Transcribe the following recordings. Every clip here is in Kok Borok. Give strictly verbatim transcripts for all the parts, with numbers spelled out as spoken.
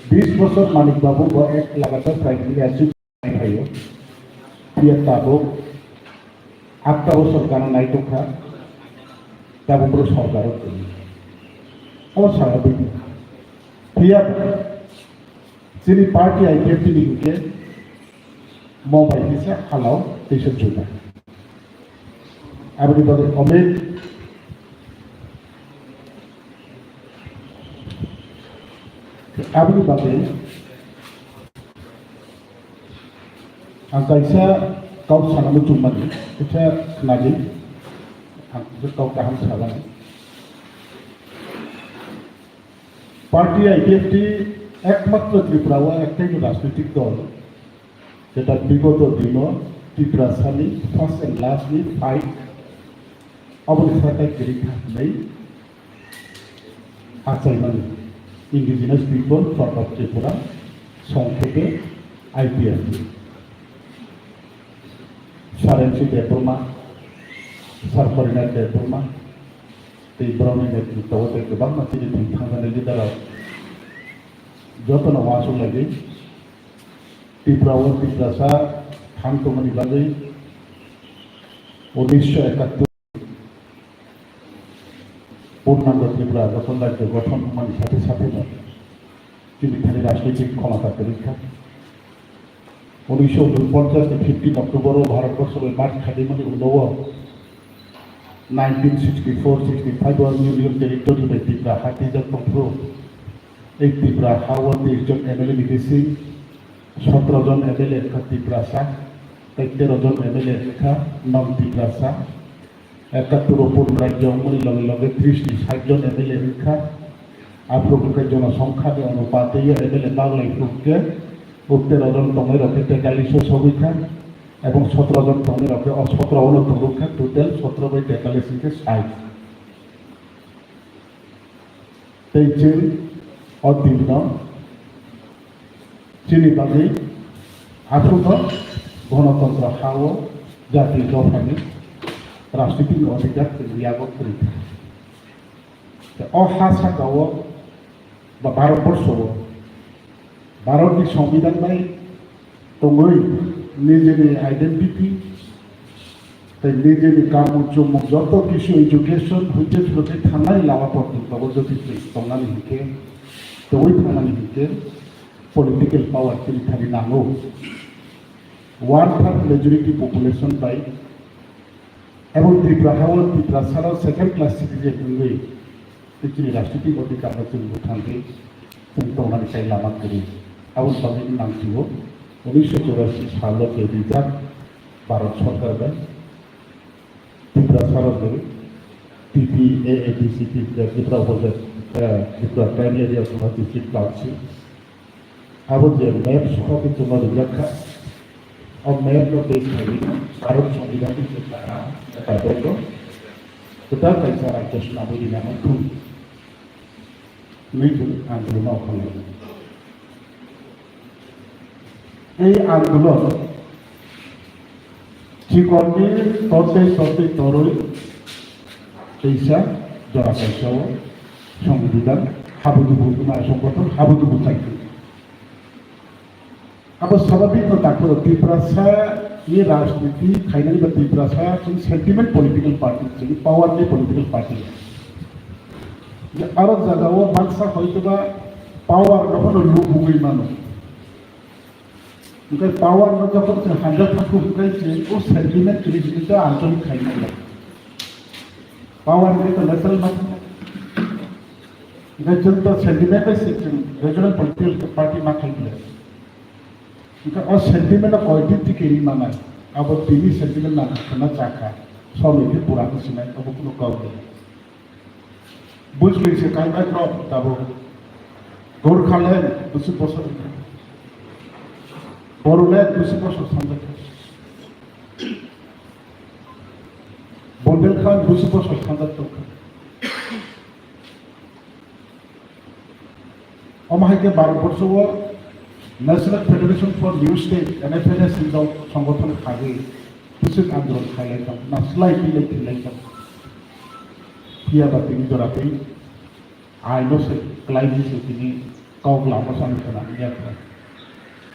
Bis bosor Manik Babu bo ek lagatar primary achieve khaio. Phiya tabuk atta bosor gana naitokha, tabuk bro sorkaro twi. O sarabwi. Phiya chini party I P F T ni hinkhe mo bai kisa halao tisa juda. Aboni bagwi Amit, aboni bagwi ang kaisa kok sana muchungmani, kisa khnadi, ang kisa kok kaham sabani. Party I P F T ekmatro Tripura o ektai rajnitik dol, jeta bigoto dino Tiprasani first and last ni fight aboni sakai kwrwi kha hwnwi achaimani Indigenous People Front of Tripura, songkhepe I P F T. Sir M C Debbarma, Sir Harinath Debbarma, tei borokni netrito tei kwbangma chini thwng thangjaknai leader rok jotono uansuk laidi. Tripura o Tiprasa thang tongmani bagwi unisho ekattor Purnango Tripura joto rajyo gothon wngmani sathe sathe no chini thani rajnitik khomota kwrwi kha. Unisho unponchas ni fifteen October o Bharat borso bai march khaimani ulo o nineteen sixty-four sixty-five o Union Territory bai Tripura ha twijak tongphuru. Ei Tripura ha o tris jon M L A ni bising sotro jon M L A wngkha Tiprasa, tei tero jon M L A wngkha non Tiprasa. Ekattor o Purno rajyo wngmani loge loge tris ni sait jon M L A wngkha. Aphuru wngkha jonosongkha ni onupate o M L A baglai phuru hwnkhe o tero jon tongnai rok khe tetallis o sogwi kha, ebong sotro jon tongnai rok khe o sotro o no tongo kha, total sotro bai tetallis hwnkhe sait. Tei chwng o din no chini bagwi aphuru no Ganatantro ha o jati dophani rajnitik ni odhikar chwng yago kwrwi kha. Tei o ha saka o ba Bharat borsho o Bharat ni Songbidan bai tongwi nijini identity tei nijini kamung chumung joto kisu education hoite phuru khe thangnani lama porjonto bo jotitwi tongnani hinkhe, tongwi thangnani hinkhe political power chini thani nango. One third majority population bai Ebong Tripura ha o Tiprasa rok second class citizen wngwi tei chini rajnitik odhikar no chwng bwthangwi chwng tongnani sai lama kwrwi. Aboni bagwi nangtwibo unisho chorasi salo tei rijak Bharat Sarkar bai Tiprasa rokni T P A A D C T, Tripura Upojat-, eh, Tripura Tribal Area Autonomous District Council. Abo je map sokha khe chwngno rijak kha, o map no tei khaiwi Bharat Songbidan ni je para, Bible no kwtal kaisa rajyo swnamwi rina hwn thung hwnwi chwng andolon no khlai. Ei andolon chikonni tortei tortei torwi teisa jora kaisa o Songbidan habudubu wngma songbothor habudubu chai. Abo swabhabik no dakoro Tiprasa ni rajniti khainani ba Tiprasa chwng sentiment political party, chwng power ni political party. Je aro jaga o baksa hoitoba power no phano lubugwi mano. Hwnkhe power no jokhon chwng hamjak thangkhu hwnkhe chwng o sentiment chwng hwnkhe anchalik khainai. Power hwnkhe to national ma thangkha. Hwnkhe chwng to sentiment bai se chwng regional political party ma khaikhe. Hwnkhe o sentiment no koidik tike ri manai. Abo tini sentiment nang khna chakha. Somoi khe pura khe sinai abo kuno kok de. Bujli se kaibai kok tabuk. Gorkhaland busi bosor. Bodoland busi bosor sanjak. Bundelkhand busi bosor sanjak tongkha. Omo hai khe Bharat borsho o National Federation for New State, N F N S, hinwi songgothon khagwi bwswk andolon khailai tong, na slai twilai twilai tong. Phiya ba tini jora twi aino se kwlai hinwi se tini Kok lama sani khwna ya kha.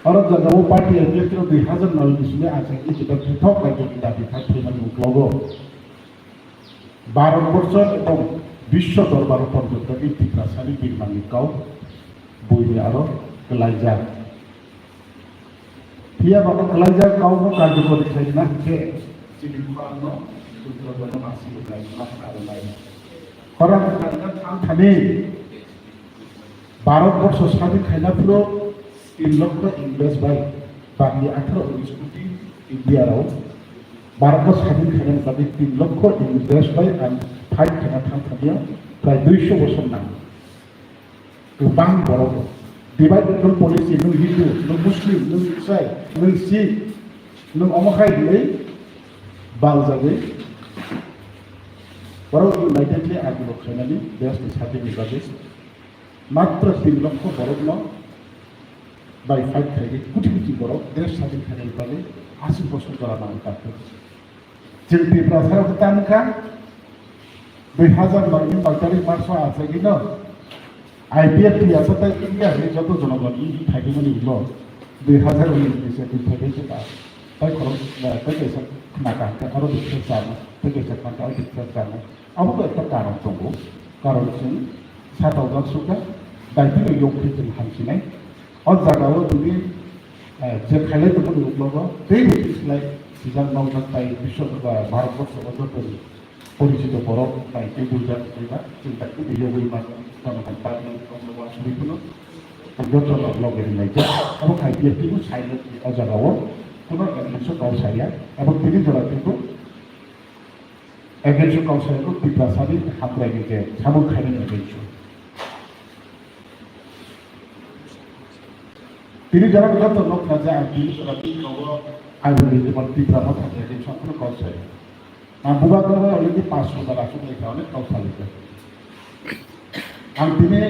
Oro jaga o party M L A dui hazar noi ni simi achai ni kita puthok bai jodi dabi khai thai mani uklogo. Bharat borsho ebong biswa dorbar o porjonto ni Tiprasa ni birmani kau buini aro kwlaijak. Phiya ba o kwlaijak kau no karjokori khlaina hinkhe chini khorang no, khorang no thang thani. Bharat borsho sadin khaina phuru tin lokho invest bai bangni atharo unis koti India rao Bharat borsho sadin khaina bagwi tin lokho invest bai ang fight khaina thang thangya prai duiso bosor nang. Kwbang borok divide and rule policy, nwng Hindu, nwng Muslim, nwng Isai, nwng Sikh, nwng omo khai hinwi baljagwi borok unitedly agulok khainani desh ni sadin ni bagwi. Matro tin lokho borokno bai fight khaidi, kuti kuti borok desh sadin khainani bagwi aswk bosor jora nang kha. Chwng Tiprasa rok ta wngkha dui hazar noi ni noi tarik March o achaigino I P F T asa tai India ni joto jonogon ni thaigimani ulo dui hazar unis ni se twi thaibai se ta tai khorok tai kaisa khna ka hwnkhe aro dikhe chama tai kaisa khna ka aro dikhe chama. Abo bo ekta karon tongo. Karon chwng sataojak sukha, daitino yokhe chwng hamsinai. O jagao tini, eh, je khailai tongmani uklogo teibo tini slai sijak nokjak tai biswk ba Bharat borsho o jotoni porichito borok bai tei buljak tongba chwng daitino yogwi mano, jonogon party tongo wansugwi phano jotono loge rinai jak. Abo khai phiya teibo silent o jagao kono ekjinso kok saya. Abo tini jora teibo Against o kok saya ko Tiprasa ni hamkrai ni je samung khainani against o. Tini jora joto nokha je ang tini jora tini nogo I will be the Tipra Motha ni against o kono kok saya. Ang bubagra already panchsho jora asuk lai kha, onek kok salai kha. Ang tini,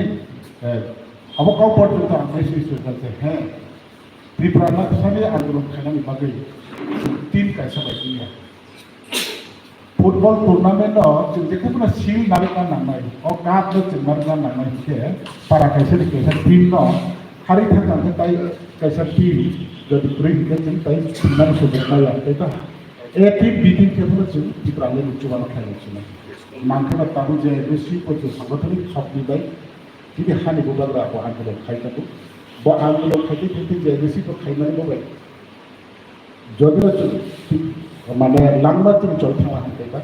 eh, abo kok porjonto ang message rwkha je, he, Tipra Mothani andolon khainani bagwi team kaisa bai wngya. Football tournament no chwng jekhe phano seal narwkna nangnai, o cup no chwng narwkna nangnai hinkhe para kaisa ni kaisa team no harwi thangna hwnkhe tai kaisa team jodi kwrwi hinkhe chwng tai team no sojak maya tei ta A team, B team khe phano chwng Tipra le chubano khainai chwng mankhe ba tabuk je A B C o je sangathanik khokni bai tini hani bubagra bo andolon khai tongo. Bo andolon khaitwi khaitwi je A B C bo khaimani bo bai. Jodi no chwng, mane, langma chwng choli thangma hwn khe ba,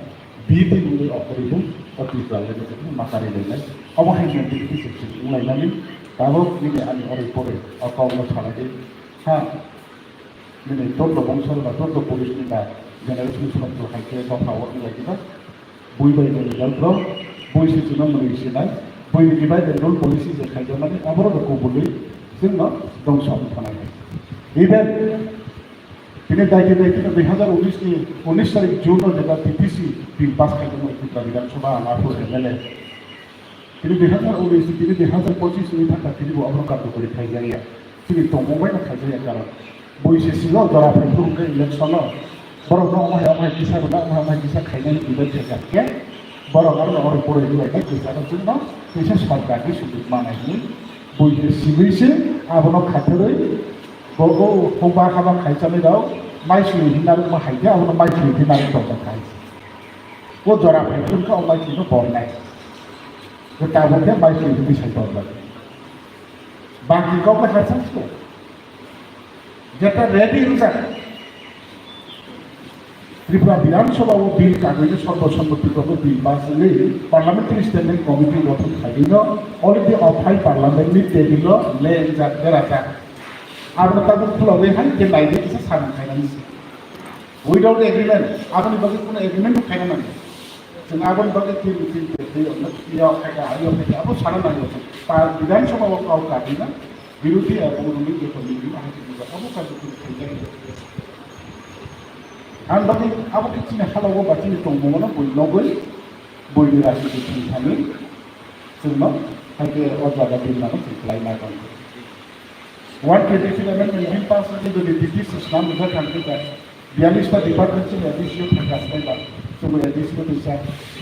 B team wngwi okhorwi bo o Tipra le no chwng ma kari lainai. Obo hai mentality se chwng wng lainani. Tabuk nini ani ori pore o kok no salai di. Ha, nini totto bongso ba totto police ni ba generation sokto hai khe dopha o wng lai di ba. Bui bai ni result rok, bui se chwngno mwnwi sinai, bui ni divide and rule policy je khaijakmani, aborok rok kubului chwngno dongso wng thanai. Even tini daiti daiti no dui hazar unis ni unis tarik June no jeba T P C bill pass khaijakmani Tripura Bidhan Sabha ang aphuru M L A. Tini dui hazar unis, tini dui hazar pochis ni thangkha tini bo aborok karjokori khaijakya. Chini tongmung bai no khaijak ya karon. Bui se silo jora phai phuru hwnkhe election o. Borok no omo hai omo hai kisa rwna omo hai omo hai kisa khainani debate khaijak khe. Borok aro no oro poroi rwlainai kisa no chwngno kisa sorkar ni sujut manai hwnwi. Bui se sibui se abono khathurwi bo o hokba haba khaichanai rok mai sui hinna rwma hai khe abono mai sui hinna rwma tongma khai. O jora phai phuru khe o mai sui no bornai. Bo tabuk khe mai sui hinwi sai tonjak. Bangni kok bai hai sakhe. Jeta ready wngjak. Tripura Bidhan Sabha o bill kagwi sorbo sommoti kok bill pass wngwi Parliamentary Standing Committee gothon khaigwino already o file Parliament ni table o lengjak berajak. Abono tabuk khulogwi hai khe naidi kisa samung khainani se. Without agreement, aboni bagwi kuno agreement bo khaina nangya. Chwng aboni bagwi tin tin tin tin tin yok khaika, yok khaika, abo sana nangya chwng. Pa Bidhan Sabha o kok kagwi na, birodhi ebong rwngwi joto nini ahai chwng abo kaisa khaijak. Ang bagwi abo khe chini halogo ba chini tongmungno bui nogwi, buini rajniti thwng thangwi chwngno hai khe o jaga birmano chwng khlai ma tong. One twenty-three amendment bill pass wngkhe jodi T P C swnam rijak thang khe ba, biyallis ta department chini A D C o thangkha, swbai ba, chwngno A D C o twisa,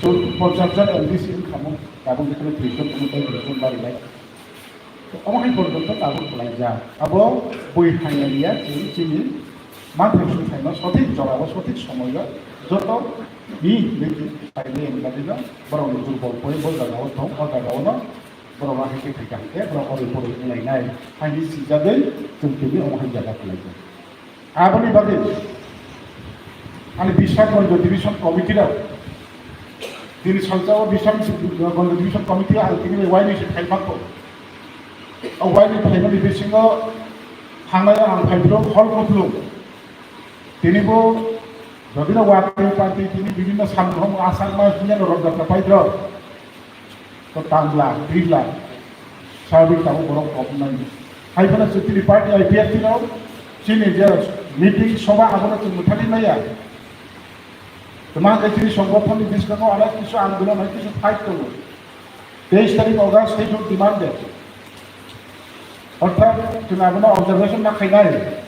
to ponchas jon A D C wngkha mo, tabuk ni kheno tris jon phano tei tris jon barilai. Omo hai porjonto tabuk khlaijak. Abo bui hamya riya, chini, chini manthai songthaino sothik jorao, sothik somoio joto ni niki phailai wngkha dino borokni durbol point bo jagao tong, o jagaono borok hai khe phaikha hwnkhe borok oroi poroi wnglainai. Haini sijagwi chwng tini omo hai jaga khlaijak. Aboni bagwi ani Biswanath Division Committee rok tini salsa o Biswanath Division Committee ang tini bai waini se phai mangkho. O waini phaimani bisingo thangnai ang phai phuru hol kuplung. Tini bo jodino watwi party tini bibinno samung asang ma dunia no rok jatra paidrok. To tangla, tirla, sabik tabo borok kok nai. Hai phano chwng tini party I P F T rok chini je meeting soba abono chwng mwthangwi maya. Tma khe chini songgothon ni biskango onek kisu andolon hai kisu fight tongo. Teis tarik August hai jot demand de. Orthat chwng abono observation ma khainai.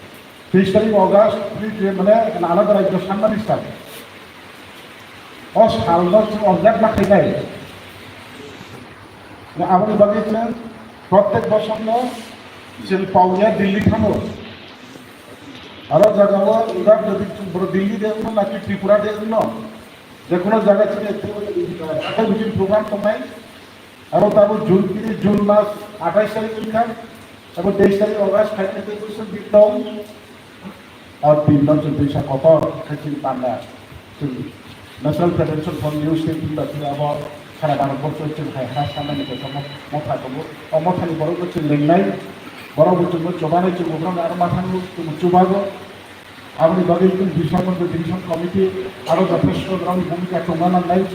Teis tarik August, mane alada rajyo sanmani sal. O salno chwng observe ma khainai. Aboni bagwi chwng protek bosorno chwng paoya Delhi thango. Aro jagao udak jodi chwng boro Delhi de wngno naki Tripura de wngno, jekono jaga chini hathai bichini program tongnai. Aro tabuk June, tini June mas athais tarik wngkha. Abo teis tarik August phainai tei bwswk din tong. O din no chwng twisa kotor khe chini panda. Chwng National Federation for New State hwnba chwng abo sara Bharat borso chwng hai ha sanani kaisa mo-, motha tongo. O mothani borok bo chwng lengnai, borok bo chwngno chubanai, chwng bo borokno aro mathang chwng chubago. Aboni bagwi chwng Biswanath Division Committee aro jotheshto borokni bhumika chongna nangnai.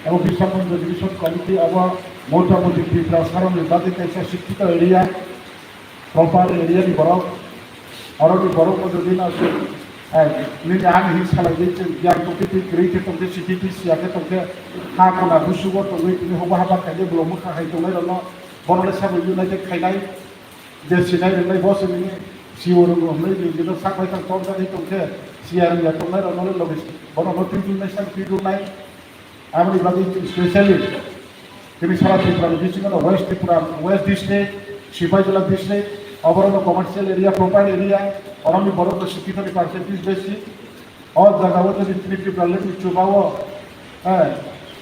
Abo Biswanath Division Committee abo motamoti Tiprasa rokni bagwi kaisa sikkito area, proper area ni borok. Oroni borok bo jodi na se, eh, nini ani hin salai di chwng giyan tongkhe twi kwrwi khe tongkhe siti twi siya khe tongkhe ha khana busugo tongwi tini hobo haba khaide bolong bwkha hai tongnai rokno bono le sabo united khainai. Je sinai rwnai bo se nini C O rwngo hwnwi nini jeno sak bai thang torjagwi tongkhe, C R ya tongnai rokno le loge bono no twi dulnai sak twi dulnai. Aboni bagwi chwng specially tini sara Tripura ni bisingo no West Tripura, West District, Sipaijala District, oborokno commercial area, proper area, oroni borokno sikkhitoni percentage besi. O jagao jodi tini Tipraland ni chubao, eh,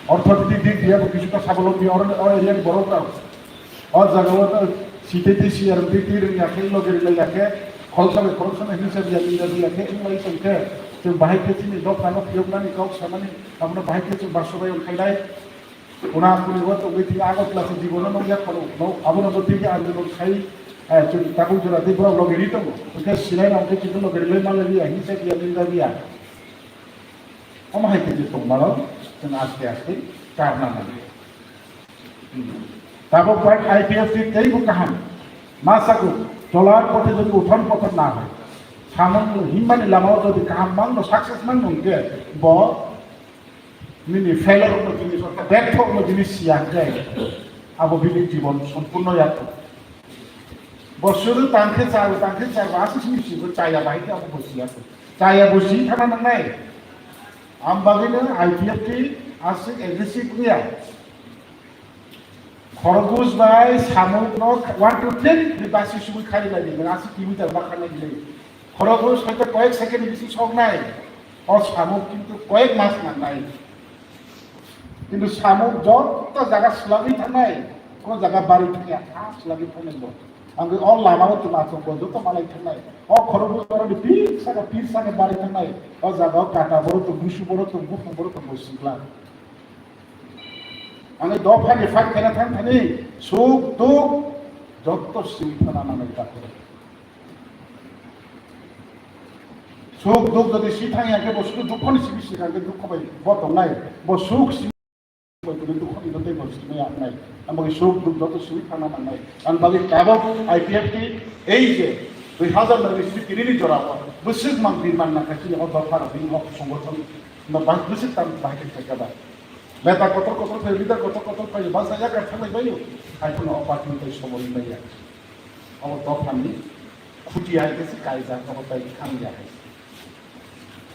orthodondi dik diya bo kisuta sabolombi oro, o area ni borok rok. O jagao to sitete siyar twi twi rwngya khe loge rwlaiya khe, khoroksa bai khoroksa no hinsa diya twi diya khe, wng lai tong khe, chwng bahai khe chini dophano phiyoknani kok samani, abono bahai khe chwng basobai wng khainai. Kuna kuni bo tongwi thik Agartala se jibono nukya khoro, no, abono bo thik andolon khai, eh, chwng tabuk jora tei borok loge ri tongo. Hwnkhe sinai rok khe chwng loge ri lai manlai ya, hinsa diya, ninda diya. Omo hai khe je tongmano chwng aste aste karna nango. Tabuk bai I P F T teibo kaham. Ma sago, cholar pothe jodi uthon pothon na hai. Samung himmani lamao jodi kaham mangno, success mangno hwnkhe bo nini failure no jinis, orthat bertho no jinis siya hwnkhe abo bini jibon sompurno yato. Bo suru tangkhe charo, tangkhe charo, aswk simi sibo chaya bai khe abo bo siya to. Chaya bo si thana nangnai. Am bagwino I P F T aswk aggressive wngya. Khorokbus bai samuk no one, two, three ni basi sugui khari lai di, aswk kilometer ba khari lai di. Khorokbus hoito koyek second ni bisi soknai. O samuk kintu koyek mas nangnai. Kintu samung joto jaga swlagwi thangnai, o jaga bari thangya, ha swlagwi thangnai bo. Ang o lama o tuma chwng bo joto malai thangnai. O khorokbus borok ni pir saka, pir saka bari thangnai. O jaga o kata borok tong, busu borok tong, buphang borok tong, bo sikla. Ang dopha ni fight khaina thang thani, suk duk joto simi thana nangnai ta. Suk duk jodi si thang ya khe bo sudu dukho ni simi si thang khe dukho bai bo tongnai. Bo suk si bai tini dukho ni tei bo simi ya nai. Ang bai suk duk joto simi thangna nangnai. Ang bai tabok I P F T ei je dui hazar nai simi tini ni jora bo bwswk mang din man na kha chini o dopha rok ni o songothon no bai bwswk tam bai khe kha ba. Neta kotor kotor phai, leader kotor kotor phai, basa ya ka thangnai bai yo. Ai kono o party ni tei sobo ni bai ya. Obo dophani khuti hai khe se kaijak, obo tai kham ya hai.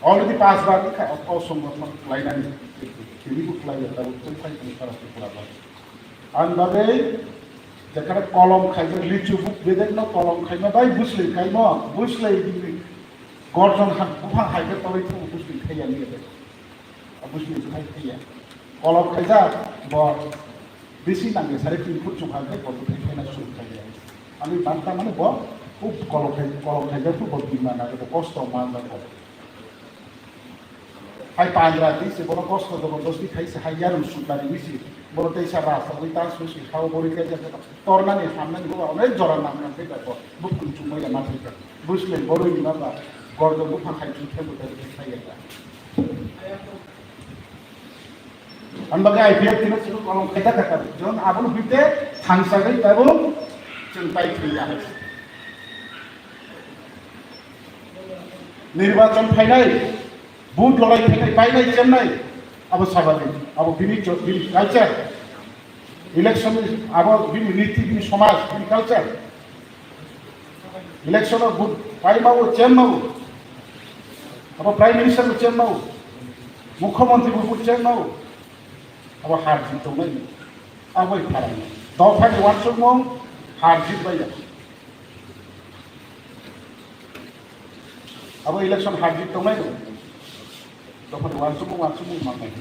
Already pas bar ni kha, o songothon khlainani, tini bo khlai ya, tabuk tei phai tong sara Tripura ba. Ang bagwi Jekhare kolom khaijak lichu buk bedekno kolom khaima bai bwslwi khaimo, bwslwi bini gorjon ha buphang hai khe tolwi thangwi bwslwi khaiya nini bai. A bwslwi khai khaiya. Kolom khaijak bo bisi nangya sare tin phut chukha khe bo bwthai khaina suru khaiya. Ani banta mane bo khub kolom khai, kolom khaijak bo bima nangya bo kosto manjak bo. Hai pandra di se bono kosto jobordosti khai se hai yarum sukari wi se bono teisa rasa wi ta su se hao bori khe jak tornani hamnani bo onek jora nang nang khe bo bukung chumai ya ma thai khe bwslai boroi ni ma ba gordo buphang khai chu thebo thebo khai ya. Ang bagwi I P F tino chwng kolom khai ta kha jon abono bite thangsagwi tabuk chwng pai thwi ya. Nirbachon phainai, vote lorai phainai, painai chennai, abo sabadi, abo bini cho-, bini culture. Election ni abo bini niti, bini somaj, bini culture. Election o vote paimawo, chenmawo. Abo Prime Minister bo chenmawo. Mukhyamantri bo vote chenmawo. Abo har jit tongnai. Abo pharanai. Dophani wansukmung har jit bai ya. Abo election har jit tongnai no. Dophani wansukmung, wansukmung manai.